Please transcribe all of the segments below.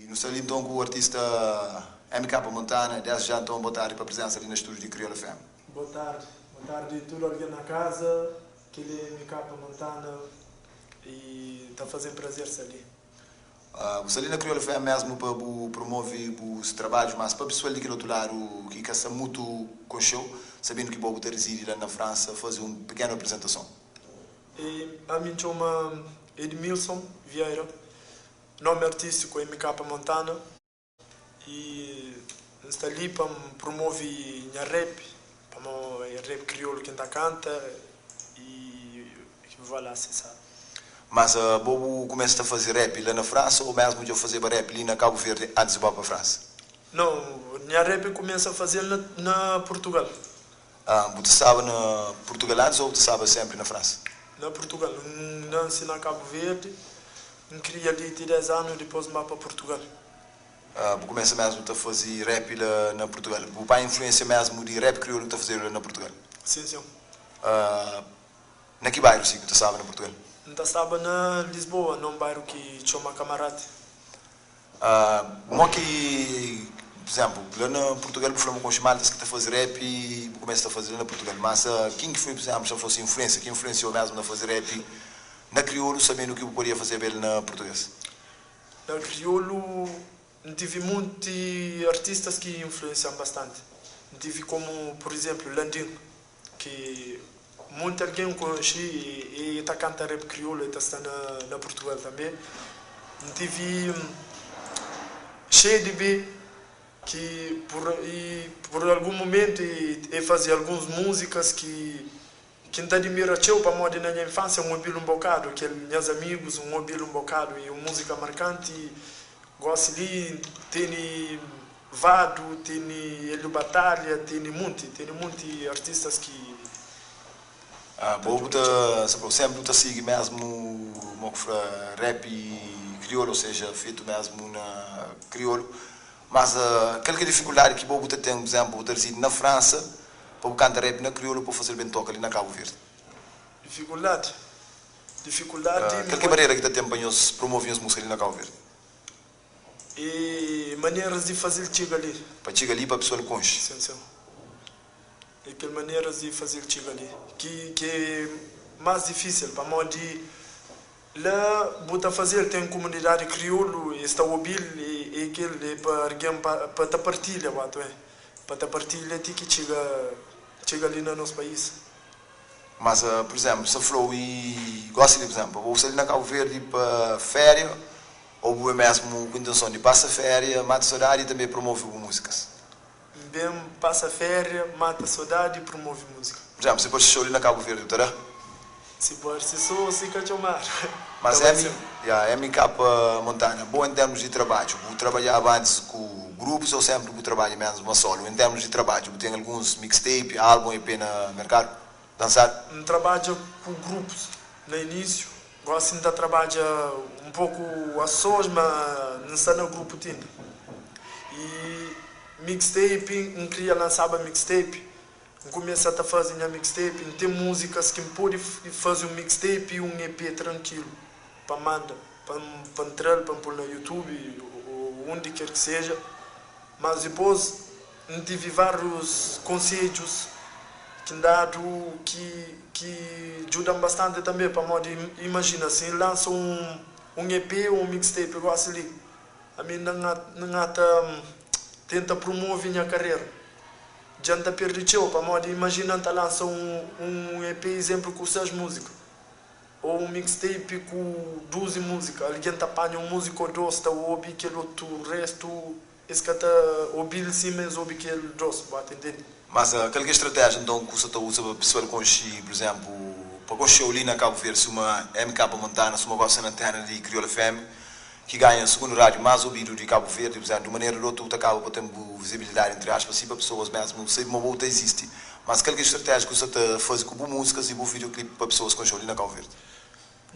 E nu sta li nton ku artista MK Montana, desdi já nton boa tardi pa prezensa li na estúdio di Kriolu FM. Boa tardi, boa tardi tudu algen na kaza, kel-li é MK Montana e ta faze-m prazer sta li. Bu sta li na Kriolu FM mesmu pa bu promove bus trabadju, mas pa pesual di kel otu ladu ki ka sta mutu konxeu, sabendu ki bo bu ta rizidi la na Fransa, faze un pikenu aprizentason. E ami N txoma Edmilson Vieira, nomi artistiku é MK Montana e N sta li pa N promove nha rap, pamo é rap kriolu ki N ta kanta e voilà c'est ça. Mas bo bu kumesa ta faze rap la na Fransa ou mesmu dja fazeba rap li na Kabu Verdi antis di ba pa Fransa? Não, nha rap N kumesa fazel na na Portugal. Ah, bu ta staba na Portugal antis ou bu ta staba sempri na Fransa? Na Portugal. N nansi na Kabu Verdi, N kria li ti 10 anu, dipôs N ba pa Portugal. Ah, bu kumesa mesmu ta fazi rap la na Portugal. Bu panha influensia mesmu di rap kriolu ki ta fazedu la na Portugal? Sim, sim. Ah, na ki bairu si ki bu ta staba na Portugal? N ta staba na Lisboa, na un bairu ki txoma Camarate. Ah, mo ki, por exemplo, la na Portugal bu fla ma bu konxe maltas ki ta faze rap i bu kumesa ta faze la na Portugal. Mas kin ki foi, por exemplo, xa fosse influensia, ki influensiou mesmu na faze rap na kriolu, sabendu ki bu podia fazeba el na português? Na kriolu N tive munti artistas ki influensiam bastante. N tive komu, por exemplo, Landim, ki munti algen konxe i e ta kanta rap kriolu, e ta sta na na Portugal tanbe. N tive Xede B ki pur i pur algun mumentu e faze alguns múzikas ki ki N ta adimira txeu pamodi na nha infansia N obi-l un bokadu, kel nhas amigus N obi-l un bokadu i un múzika markanti. Gosi li N tene Vado, tene Helio Batalha, tene munti, tene munti artistas ki Ah, ta bo bu djuda txeu. ta, sa sempri bu ta sigi mesmu mo ku fla rap kriolu, ou seja, fetu mesmu na kriolu, mas kal ki é difikuldadi ki bo bu ta ten, por exemplo, bu ta risidi na Fransa pa bu kanta rap na kriolu pa bu fazel ben toka li na Kabu Verdi? Difikuldadi? Difikuldadi Kal ki é barera ki ta ten pa nhos promove nhos musika li na Kabu Verdi? E maneras di faze-l txiga li. Pa txiga li pa pesoal konxe. Sim, sim. E kel maneras di faze-l txiga li ki ki é más difísil, pamodi la bu ta faze-l, ten kumunidadi kriolu, es ta obi-l, e e kel e pa argen pa pa ta partilha, batu é, pa ta partilha ti ki txiga txiga li na nos país. Mas, pur izénplu, sa fla-u i gosi li, pur izénplu, bo sta li na Kabu Verdi pa féria ô bu ben mésmu ku intenson di pasa féria, mata sodadi i tanbê promove bu múzikas? N ben pasa féria, mata sodadi i promove múzika. Pur izénplu, si parse xou li na Kabu Verdi, bu ta da? Si parse sô si ka txomadu, N Mas ta bai M, sen. ya, MK Montana, bo en termus di trabadju, bu trabadjaba antis ku grupus ô sénpri bu trabadja mésmu solu? En termus di trabadju, bu ten alguns mixtape, álbum, EP na merkadu? Lansadu? N trabadja ku grupus na inísiu, gósi N ta trabadja un poku a sós, ma N sta na grupu tinda. I mixtape, N kria lansaba mixtape, N kumesa ta faze nha mixtape, N ten múzikas ki N pode faze un mixtape i un EP trankilu pa manda, pa N tra-l pa N pô-l na YouTube ô undi ker ki seja. Mas dipôs N tive várius konsedjus ki N dadu ki ki djuda-m bastante tanbe, pamodi imajina si N lansa un un EP ô un mixtape gósi li, ami inda N N ata tenta promove nha karera, dja N ta perde txeu, pamodi imajina N ta lansa un un EP izénplu ku 6 múzika ô un mixtape ku 12 múzika, algen ta panha un múzika ô dôs ta obi kel otu réstu. Es ka ta obi-l sima es obi kel dos, bo ta intende? Mas kal ki é stratégia nton ku sa ta uza pa pesoal konxi, pur izénplu, pa konxeu li na Kabu Verdi suma MK Montana, suma gosi na antena di Kriolu FM, ki ganha sugundu rádiu más obidu di Kabu Verdi, pur izénplu, di un manera di otu bu ta kaba pa ten bu vizibilidadi, entri aspas, si pa pesoas mésmu sabe ma bo ta izisti. Mas kal ki é stratégia ku sa ta faze ku bu múzikas i bu videoclip pa pesoas konxeu li na Kabu Verdi?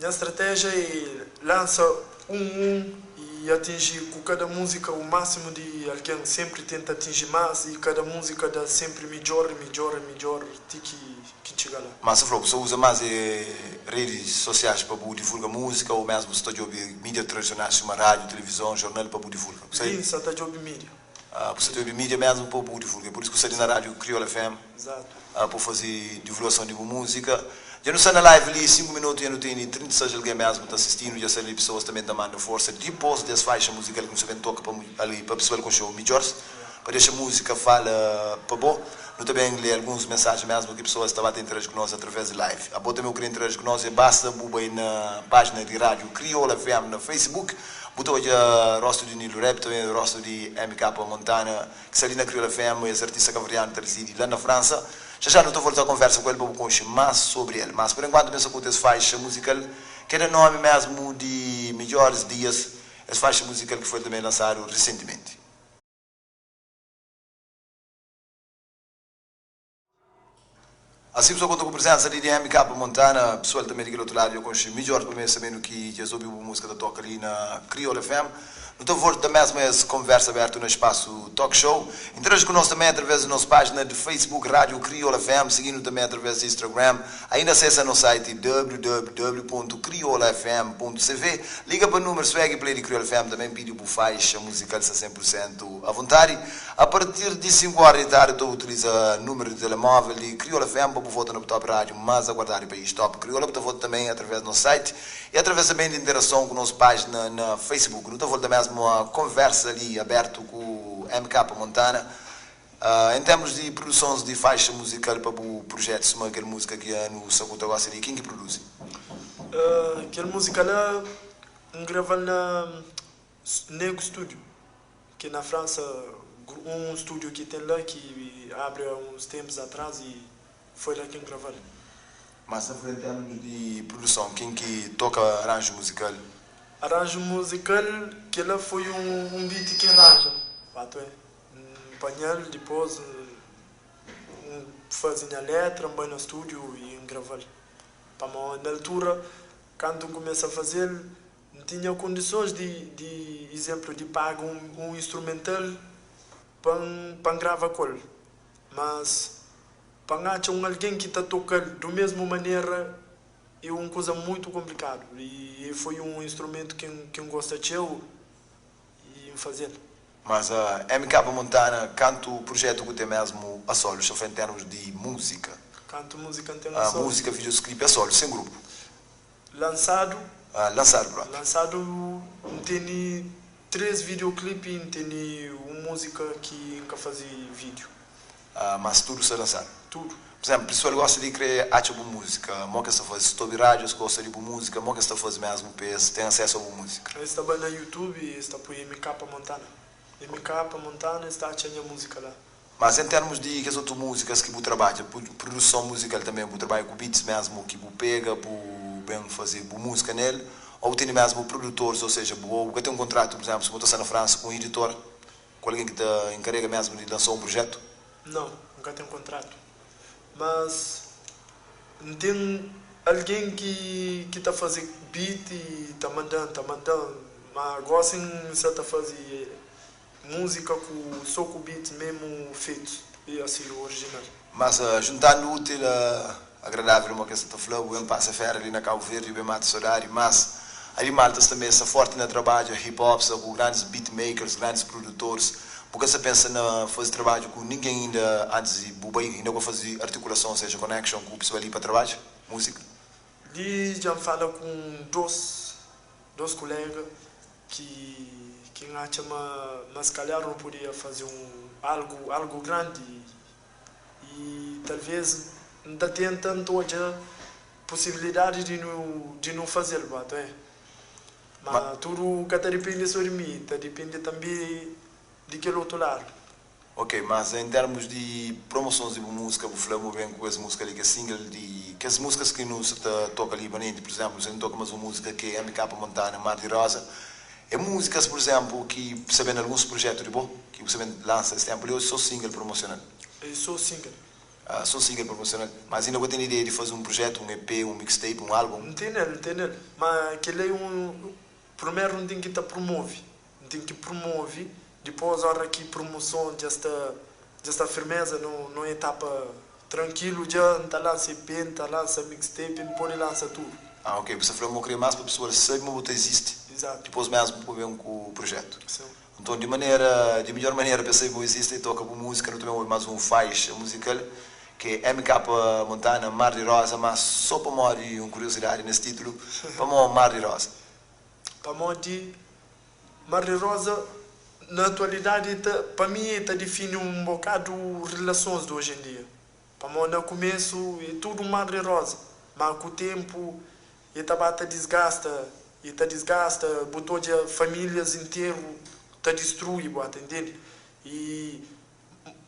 Nha stratégia é lansa un un i. E atinji ku kada múzika o másimu di algen, senpri tenta atinji más i kada múzika da senpri midjór i midjór i midjór ti ki ki txiga la. Má se fla, bu sta uza más é redis sosiais pa bu divulga múzika ô mésmu bu sta djobe mídia tradisionais sima rádiu, tilivizon, jornal pa bu divulga? Bu sta. Li N sa ta djobe mídia. Bu sta djobe mídia mésmu pa bu divulga. É pur isu ki bu sta li na rádiu Kriola FM. Exato. Pa faze divulgason di bu múzika. Dja nu sta na live li 5 minutu dja nu tene 36 algen mesmu ta asistinu dja sta li pesoas tanbe ta manda forsa dipos des faixa muzikal ki nu sta ben toka pa ali pa pesoal konxeu midjors pa dexa muzika fala pa bo nu ta ben le alguns mensajen mesmu ki pesoas ta ba ta interaji ku nos atraves di live abo tanbe bu kre interaji ku nos e basta bu bai na pajina di radiu Kriola FM na Facebook bu ta odja rostu di Nilo Rap tanbe rostu di MK Montana ki sta li na Kriola FM, es artista kabuverdianu ta rizidi la na Fransa. Já já nu ta volta konversa ku el pa bu konxe más sobri el. Mas, por enkuantu, ben sakuta es faixa muzikal ki é da nomi mesmu di Midjoris Dias, es faixa muzikal ki foi tanbe lansadu risentimenti. Asi pessoal konta ku presensa di DMK Montana, pessoal também di kel otu ladu dja konxe midjor pa mi sabendu ki dja es obi bu musika ta toka li na Kriol FM. Nu ta volta mesmu es konversa abertu na spasu Talk Show. Interaji ku nos também através di nos pajina di Facebook Rádio Kriol FM, siginu também através di Instagram. Ainda asesa nos site www.kriolafm.cv. Liga pa numeru Swag Play di Kriol FM também pidi bu faixa muzikal sta 100% avontadi. A partir di 5 óra di tardi ta utiliza númeru di telemóvel di Kriola FM pa bu vota na bu top rádiu más aguardadu di país. Top Kriola bu ta vota tanbê através di nos site i através tanbê di interason ku nos pájina na Facebook. Nu ta volta mésmu a konversa li abértu ku MK Montana en termus di produsons di faixa muzikal pa bu prujétu suma kel múzika ki anu sakuta gósi li. Ken ki produzi? Kel múzika la N grava-l na Nego Studio. Ki na França um studio ki tem la ki abre há uns tempos atrás e foi la ki N graval. Mas ta fla em termos di produção ken ki toka aranju musical? Aranju musical kela foi um beat ki N ranja pato é N panhal dipos N fazi nha letra N bai na studio e N graval pamo na altura kantu N kumesa fazel N tinha kondisons di di izénplu di paga un un instrumental pa N pa N grava ku el. Mas pa N atxa un algen ki ta toka-l du mesmu manera é un kuza mutu konplikadu. I foi un instrumentu ki N ki N gosta txeu i N faze-l. Mas MK Montana, kantu prujétu ku ten mesmu a solu, sta fla en termus di múzika? Kantu múzika N ten a solu? Múzika, videosclip a solu, sen grupu. Lansadu. Ah, lansadu propi. Lansadu N teni 3 videoclip i N teni un musika ki N ka fazi video. Ah, mas tudu sta lansadu? Tudu. Pur izemplu, pesual gosta di kre atxa bu musika, mo ki es ta fazi? Si ta obi radiu es gosta di bu musika, mo ki es ta fazi mesmu pa es ten asesu a bu musika? Es ta bai na youtube es ta pui MK Montana. MK Montana es ta atxa nha musika la. Mas en termus di kes otu múzikas ki bu trabadja, produson muzikal tanbê, bu trabadja ku beats mesmu ki bu pega, bu ben faze bu múzika nel, ô bu tene mesmu produtoris, ô seja, bu ô bu ka ten un kontratu, pur izénplu, si bu ta sta na Fransa ku un iditor, ku algen ki ta enkarega mesmu di lansa un prujetu? Nau, N ka ten kontratu. Mas N ten algen ki ki ta faze beat i ta manda-m, ta manda-m, ma gósi N sa ta faze Música ku so ku beat memu fetu e asi original. Mas juntando útil a agradável uma kes ta fla bu ben pasa féria li na Cabo Verde bu ben mata sodadi mas ali maltas també sta forti na trabadja hip hop sta ku grandis beat makers grandis produtores bu ka sta pensa na fazi trabadju ku ninguém inda antis di bu bai inda ku fazi articulason ou seja connection ku pessoal li pa trabadja música. Li dja n fala ku um dos dos colega Ki ki N atxa ma ma si kalhar nu podia faze un algu algu grandi i talvez N ta tenta N ta odja posibilidadi di nu di nu fazel ba ta ma tudu ka ta dipende so di mi ta dipende tanbe di kel otu ladu. Ok, mas em termos di promosons di bu música, bu fla bu ben ku es música li, kes single di kes músicas ki nu sa ta toka li manenti, por exemplo, nu sa ta toka mas un música ki é MK Montana, Mar di Rosa, é músicas, por exemplo, ki sa ben na alguns projeto di bo, ki bu sa ben lansa es tempu li, ou é só single promocional? É só single. Ah, só single promocional. Mas inda bu ka ten ideia di fazi un projeto, un EP, un mixtape, un álbum? N ten el, N ten el, ma kel-la é un, primeru N ten ki ta promove. N ten ki promove, dipôs óra ki promoson dja sta dja sta firmeza nu nu etapa trankilu dja N ta lansa EP, N ta lansa mixtape, N pode lansa tudu. Ah ok, bu sta fla ma bu kre más pa pesoas sabe ma bu ta izisti, Izatu. dipôs mésmu bu ben ku projetu. Sin. Nton di manera, di midjór manera pa es sabe ma bu izisti é toka bu múzika, nu ta ben obi más un faixa muzikal ki é MK Montana, Mar di Rosa, má sô pamodi un kuriozidadi nes títulu, pamó Mar di Rosa? Pamodi Mar di Rosa na atualidadi ta, pa mi ta difini un bokadu rilasons di oji en dia. Pamodi na kumesu e tudu un mar di rosa, ma ku tenpu e ta ba ta disgasta, e ta disgasta, bu ta odja familias interu ta distrui, bu ata intende? I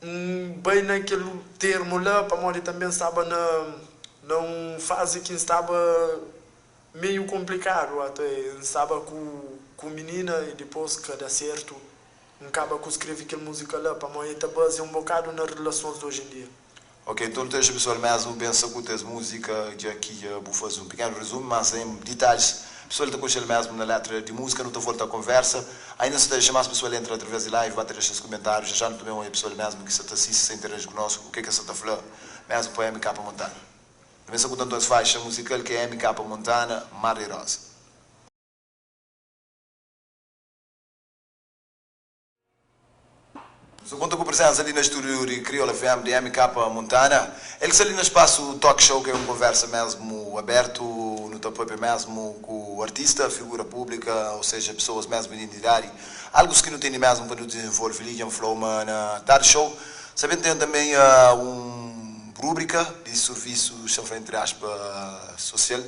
N bai na kel termu la pamodi tanbe N staba na na un fazi ki N staba meiu konplikadu, ate N staba ku ku minina i dipôs ka da sertu, N kaba ku skrebe kel múzika la pamodi e ta bazia un bokadu na rilasons di oji en dia. Ok, nton nu ta dexa pesoal mesmu ben sakuta es múzika, dja ki dja bu faze un pikenu rezumu, mas em ditalhis pesoal ta konxel mesmu na letra di múzika. Nu ta volta a konversa, ainda sa ta dexa mas pesoal entra através di live, ba ta dexa es kumentáriu, já já nu ta ben oia pesoal mesmu ki sa ta sisti, sa interagi ku nos, u ke ke sa ta fla mesmu pa MK Montana. Nu ben sakuta nton es faixa muzikal ki é MK Montana, Mar di Rosa. Nu konta ku prezensa li na studiu di Kriola FM di MK Montana. El ki sta li na spasu Talk Show, ki é un konversa mesmu abertu, nu ta papia mesmu ku artista, figura públika, ou seja, pesoas mesmu di identidadi, algus ki nu tene mesmu pa nu dizenvolve li. Dja N fla-u ma na Tarde Show sa ben ten tanben un rúbrika di survisu, xa N fla entri aspa, sosial,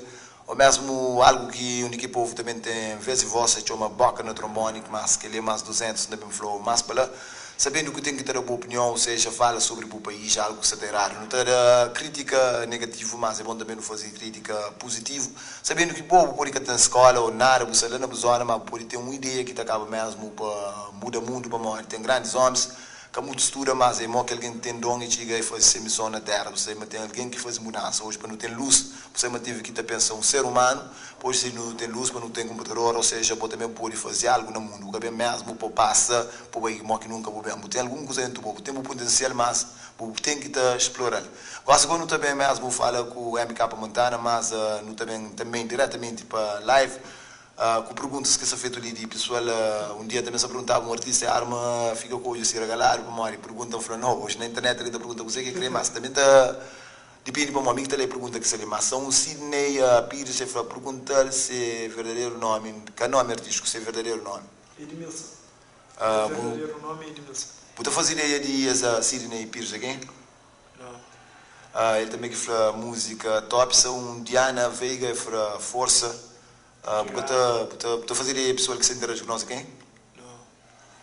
Ou mesmu algu ki undi ki povu ta ben ten vez i voz, e txoma boka na tromboni, mas kel-li é mas 200, N ta ben fla-u mas pa la, sabendu ki ten ki ta da bu opinion, ou seja, fala sobri bu país, algu ki sta ta eradu. Nu ta da kritika negativu, mas é bon tanbe nu faze kritika puzitivu, sabendu ki bo, bu pode ka ten skola ou nada, bu sta la na bu zona, ma bu pode ten un ideia ki ta kaba mesmu pa muda mundu, pamodi ten grandis omis Ka mutu studa, mas é mo ki algen ten don e txiga e faze se mison na tera. Bu sabe ma ten algen ki faze mudansa oji pa nu ten lus. Bu sabe ma tevi ki ta pensa un ser umanu pa oji si nu ten lus, pa nu ten konputador. Ou seja, bo tanbe bu pode faze algu na mundu. Bu ka ben mesmu pa bu pasa pa bu bai mo ki nunka bu ben. Bu ten algun kuza dentu bo, bu ten bu potensial, mas bu ten ki ta sploral. Gosi go nu ta ben mesmu fala ku MK Montana, mas nu ta ben tanbe diretamenti pa live. Ku perguntas ki sta fetu li di pesoal, un dia tanbe sa perguntaba un artista e arma fika ku odju si ragaladu pamodi pergunta, N fla no, oji na internet algen ta pergunta kuze ki kre, mas tanbe ta dipindi pamodi mi ki ta le pergunta ki sta li. Mas sa un Sidney Pires e fla perguntal se verdaderu nomi, ka nomi artistiku, se verdaderu nomi. Edmilson. Se verdaderu nomi é Edmilson. Bu ta faze ideia di es Sidney Pires é ken? Não. El tanbe ki fla múzika top. Sa un Diana Veiga e fla forsa. Bu ka ta bu ta bu ta faze ideia pesoal ki sta interage ku nos é ken? Não.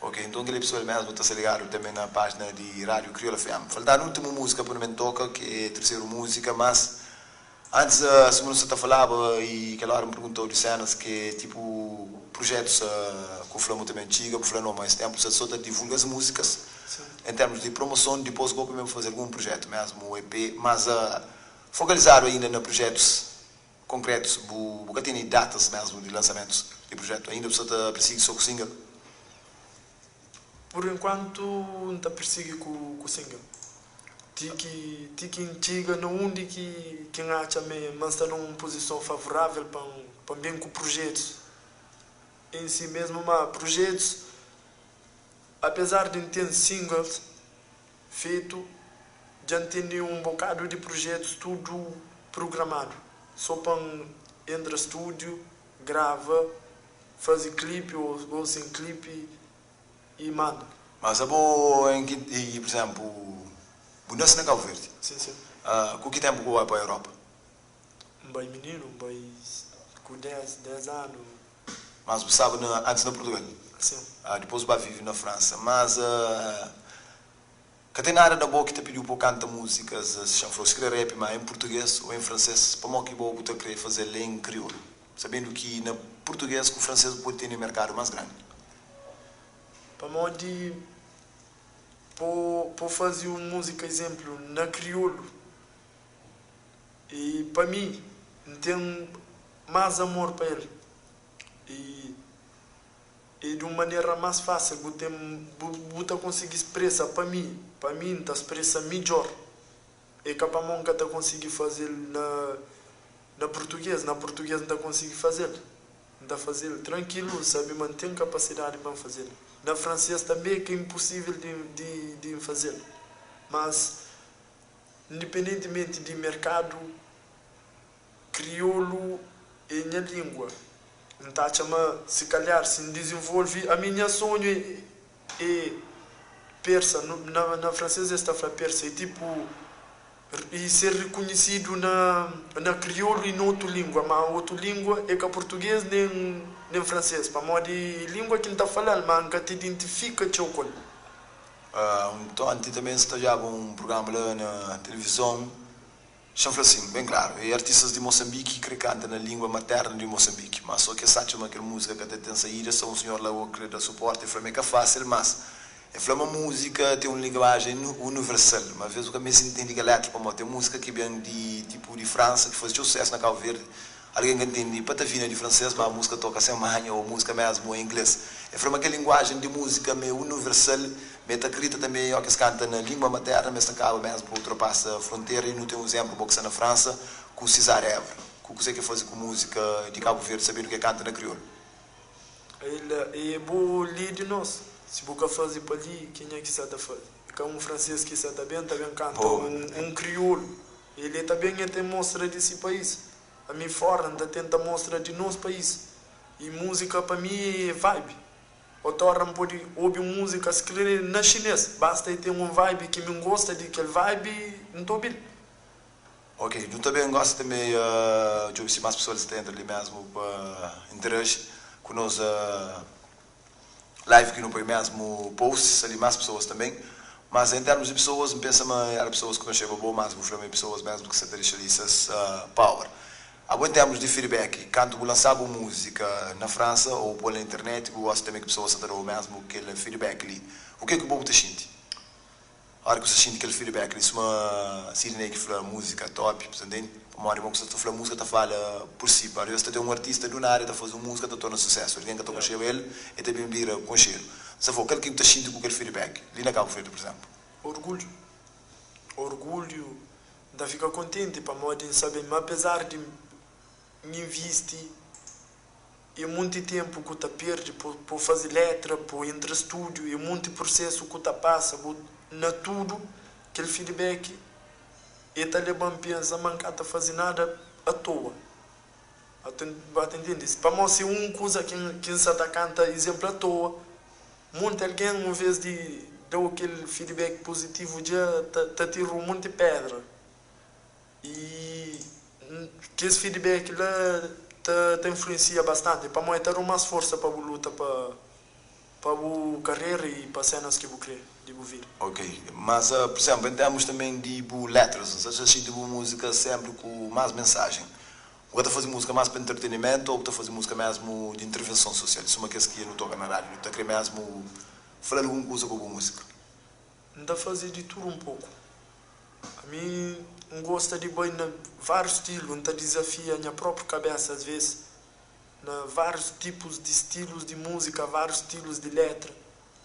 Ok, nton kel episódio mesmu ta sta ligadu tanbe na pájina di Rádio Kriola FM. Faltadu últimu múzika pa nu ben toka, ki é terseru múzika, mas antis suma nu sta ta falaba i kel óra N perguntau di sénas ki é tipu projetus ku fla mu ta ben txiga, bu fla no ma es ténpu sta so ta divulga es múzikas en termus di promoson, dipôs go ku ben faze algun projetu mesmu, EP, mas fokalizadu ainda na projetus Konkretus, bu bu ka tene datas mesmu di lansamentus di projetu ainda, bu sta ta pirsigi so ku single? Pur enkuantu N ta pirsigi ku ku single. Ti ki ti ki N txiga na undi ki ki N atxa me ma N sta na un puzison favoravel pa N pa N ben ku projetus en si mesmu. Ma projetus, apezar di N ten singles Fetu, dja N tene un bokadu di prujetus tudu prugramadu, so pa N entra stúdiu, grava, faze klipi ô sen klipi i manda. Mas abo en ki, i pur izénplu, bu nase na Kabu Verdi? Sin, sin. Ku ki ténpu ku bu bai pa Europa? N bai mininu, N bai ku 10, 10 anu. Mas bu staba na, antis na Purtugal? Sin. Dipôs bu ba vive na Fransa. Mas ka ten nada na bo ki ta pidi-u pa bu kanta múzikas, si xa-m fla-u, si kre rap, ma en purtugês ô en fransês, pamodi ki bo bu ta kre faze-l en kriolu, sabendu ki na purtugês ku fransês bu pode tene merkadu más grandi? Pamodi pa bu faze un múzika, izénplu, na kriolu, i pa mi, N ten más amor pa el. I. E di un manera más fásil bu ten bu bu ta konsigi spresa pa mi pa mi N ta spresa midjór e ka pamó N ka ta konsigi faze-l na na purtugês na purtugês N ta konsigi faze-l N ta faze-l trankilu N sabe ma N ten kapasidadi pa N faze-l na fransês tanbê ka inpusível di di di N faze-l mas indipendentimenti di merkadu Kriolu é nha lingua. N ta atxa ma si kalhar si N dizenvolve ami nha sonhu é persa na na fransês es ta fla persa é tipu e ser rikonhisidu na na kriolu i na otu lingua ma otu lingua é ka purtugês nen nen fransês pamodi lingua ki N ta fala-l ma N ka ta identifika txeu ku el. Nton, ti tanbe N sta odjaba un prugrama la na tilivizon. Xa fla sin, ben klaru, e artistas di Mosanbiki ki kre kanta na lingua materna di Mosanbiki, ma so kes atxa ma kel muzika ka ta ten saida, sa un sinhor la go kre da suporti, e fla ma e ka fasil, mas e fla ma muzika ten un linguajen universal, ma ves bu ka meste ntende kel letra pamodi ten muzika ki ben di tipu di Fransa ki faze txeu susesu na Kabu Verdi, algen ka ntende patavina di franses, ma muzika toka sen manha o muzika mesmu em ingles. E fla ma kel linguajen di muzika ma e universal. Ma e ta krita tanbe o kes kanta na lingua materna ma es ta kaba mesmu pa ultrapasa frontera i nu ten un izemplu bo ki sta na Fransa ku Cesar Évora ku kuze ke faze ku muzika di Kabu Verdi sabendu ke kanta na kriolu. El e bo li di nos. Si bu ka faze pa li kenha ki sa ta faze? E ka un franses ki sa ta ben ta ben kanta un kriolu. El e ta ben e ta mostra di si pais. Ami fora N ta tenta mostra di nos pais. I muzika pa mi e vibe. Otora N pode obi un múzika skrevedu na xinês, basta e ten un vibe ki mi N gosta di kel vibe N ta obi-l. Ok, nu ta ben gosi tanbe djobe si mas pesoas ta entra li mesmu pa interaji ku nos live ki nu poi mesmu post sta li mas pesoas tanben. Mas en termus di pesoas N pensa ma era pesoas ki konxeba bo mas bu fla ma e pesoas mesmu ki sa ta dexa li ses power. Abo em termos di feedback, kantu bu lansa bu música na França ou pol na internet, bu gosta também ki pessoas sa ta dau mesmo kel feedback li. O ke ki bo bu ta xinti? Ora ki bu sa xinti kel feedback li, suma Sidney ki fla música top, bu sa ntende? Pamodi mo ku sa ta fla música ta fala por si. Pa ves ta ten um artista du nada ta fazi um música ta torna sucesso, algen ka ta konxeba el, el ta ben bira konxedu. Sa fla, kal ki bu ta xinti ku kel feedback li na Cabo Verde, por exemplo? Orgulho. Orgulho N ta fika kontenti pamodi N sabe ma apezar di N invisti e monti tenpu ku ta perde pa faze letra, pa entra studiu, e monti prusesu ku ta pasa bu na tudu kel feedback e ta leba-m pensa ma N ka ta faze nada atoa. Ba ta ntende? Pamodi si un kuza ki N sa ta kanta izemplu atoa, Monti algen, un vez di da-u kel feedback puzitivu dja ta tira-u monti pedra. I kes feedback la ta influensia bastanti, pamodi ta da-u más forsa pa bu luta pa pa bu karera i pa senas ki bu kre di bu vida. Ok, mas pur izemplu, en termus tanben di bu letras, N sa xinti bu múzika senpri ku más mensajen. Bu ka ta faze múzika más pa entretenimentu ô bu ta faze múzika mésmu di intervenson sosial, suma kes ki nu toka na rádiu? Nu ta krê mésmu fla algun kuza ku bu múzika? N ta faze di tudu un poku. Ami N gosta di bai na várius stilu, N ta dizafia nha própriu kabésa asvês na várius tipus di stilus di múzika, várius stilus di létra.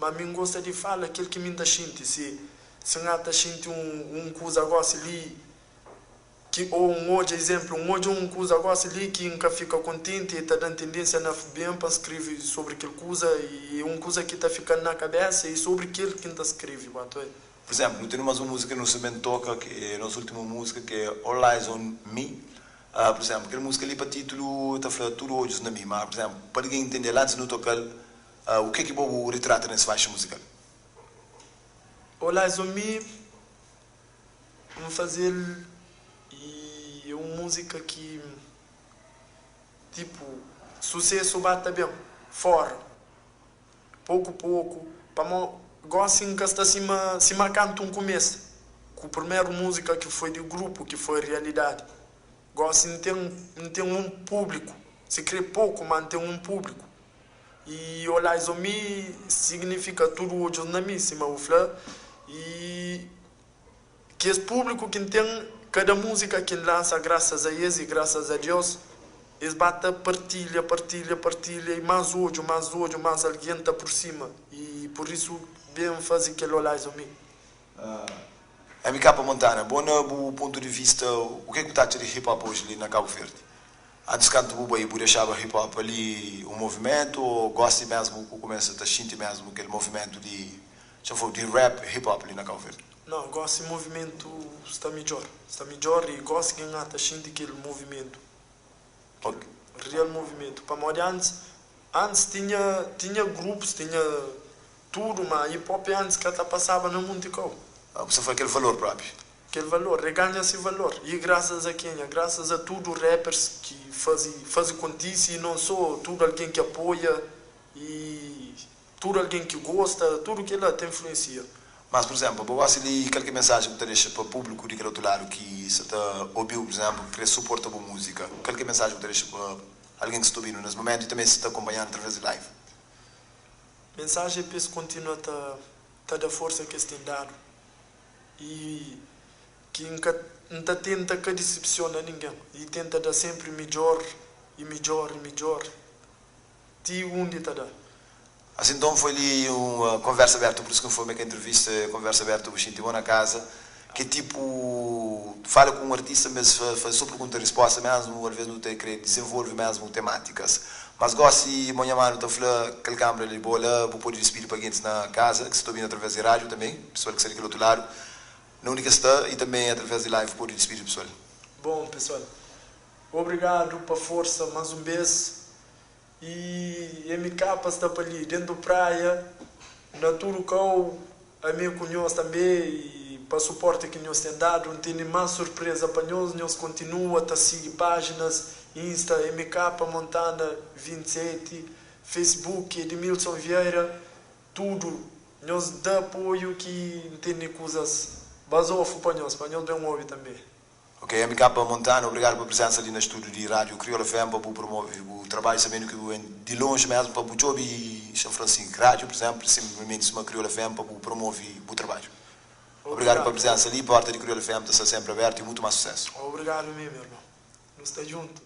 Má mi N gosta di fala kel ki mi N ta xinti. Si si N ata xinti un kuza gósi li, Ki ô N odja izénplu, N odja un kuza gósi li ki N ka fika kontenti, e ta da-m tendénsia na ben pa N skrebe sobri kel kuza, i é un kuza ki ta fika-m na kabésa i sobri kel ki N ta skrebe. Batu é. Pur izénplu, nu tene más un múzika ki nu sta ben toka, ki é nos últimu múzika, ki é All Eyes on Me. Pur izénplu, kel múzika li pa títulu ta fla Tudu odjus na mi. Má, pur izénplu, pa algen intende-l antis di nu toka-l, u ke ki bo bu ritrata nes faixa muzikal? All Eyes on Me N faze-l i é un múzika ki tipu susésu ba ta ben fóra poku poku pamó gósi N ka sta sima sima kantu N kumesa ku primeru múzika ki foi di grupu ki foi Rialidadi gósi N ten N ten un públiku si krê poku má N ten un públiku i All Eyes On Me signifika tudu odjus na mi sima bu fla i Kes públiku ki N ten, kada múzika ki N lansa grasas a es i grasas a Deus. Es ba ta partilha, partilha, partilha i más odju, más odju, más algen ta aprosima i pur isu ben faze kel All Eyes on Me. MK Montana, bo na bu pontu di vista u ke ku ta atxa di hip hop oji li na Kabu Verdi? Antis kantu bu bai bu dexaba hip hop ali un movimentu o gosi mesmu ku kumesa ta xinti mesmu kel movimentu di, xa fla, di rap hip hop li na Kabu Verdi? Nau, gosi movimentu sta midjor, sta midjor i gosi ki N ata xinti kel movimentu, kel real movimentu, pamodi antis, antis tinha, tinha grupus, tinha tudu, ma hip hop antis ka ta pasaba na munti kau. Bu sta fla kel valor propi? Kel valor, e ganha si valor, i grasas a kenha? Grasas a tudu rappers ki fazi, fazi kontisi i non so tudu algen ki apoia i Tudu algen ki gosta, tudu kel-la ta influensia. Mas, pur izénplu, bo gosta di kal ki mensajen bu ta dexa pa públiku di kel otu ladu ki sa ta obi-u, pur izénplu, ki krê suporta bu múzika? Kal ki mensajen bu ta dexa pa algen ki sta ta obi-nu nes mumentu i tanbê si ta konpanha-nu através di live? Mensajen é pa es kontinua ta ta da forsa ki es ten dadu i ki N ka N ta tenta ka disipsiona ningen i tenta da sénpri midjór i midjór i midjór. Ti undi ta da. Asin nton foi li un konversa abertu pur isu ki N foi me ka entrevista é konversa abertu bu xinti bo na kaza ke tipu fala ku un artista mes faze so pergunta risposta mesmu alves nu ta kre dizenvolve mesmu tematikas mas gosi mo nha manu ta fla kel kambra li bo la bu pode dispidi pa gentis na kaza ki sta ta obinu atraves di radiu tanbe pesual ki sta di kel otu ladu na undi ke sta i tanbe atraves di live pode dispidi pesual. Bom pessoal obrigado pa forsa mas um bes E MK sta pa li dentu praia na tudu kau ami ku nhos tanbe e pa suporti ki nhos ten dadu n tene mas surpreza pa nhos nhos kontinua ta sigui paginas insta MK Montana 27 Facebook Edmilson Vieira tudu nhos da apoio ki n tene kuzas bazofu pa nhos pa nhos ben obi tanbe. Ok MK Montana obrigado pa presensa li na studio di radio Crioula FM pa bu promove bu trabadju sabendo ki bu ben di lonji mesmo pa bu djobi San Francisco radio por exemplo simplemente suma Crioula FM pa bu promove bu trabadju obrigado pa Obrigado. presensa li porta di Crioula FM ta sta sempre aberto e mutu mas sucesso. Obrigado mesmo irmão. Nu sta djunto.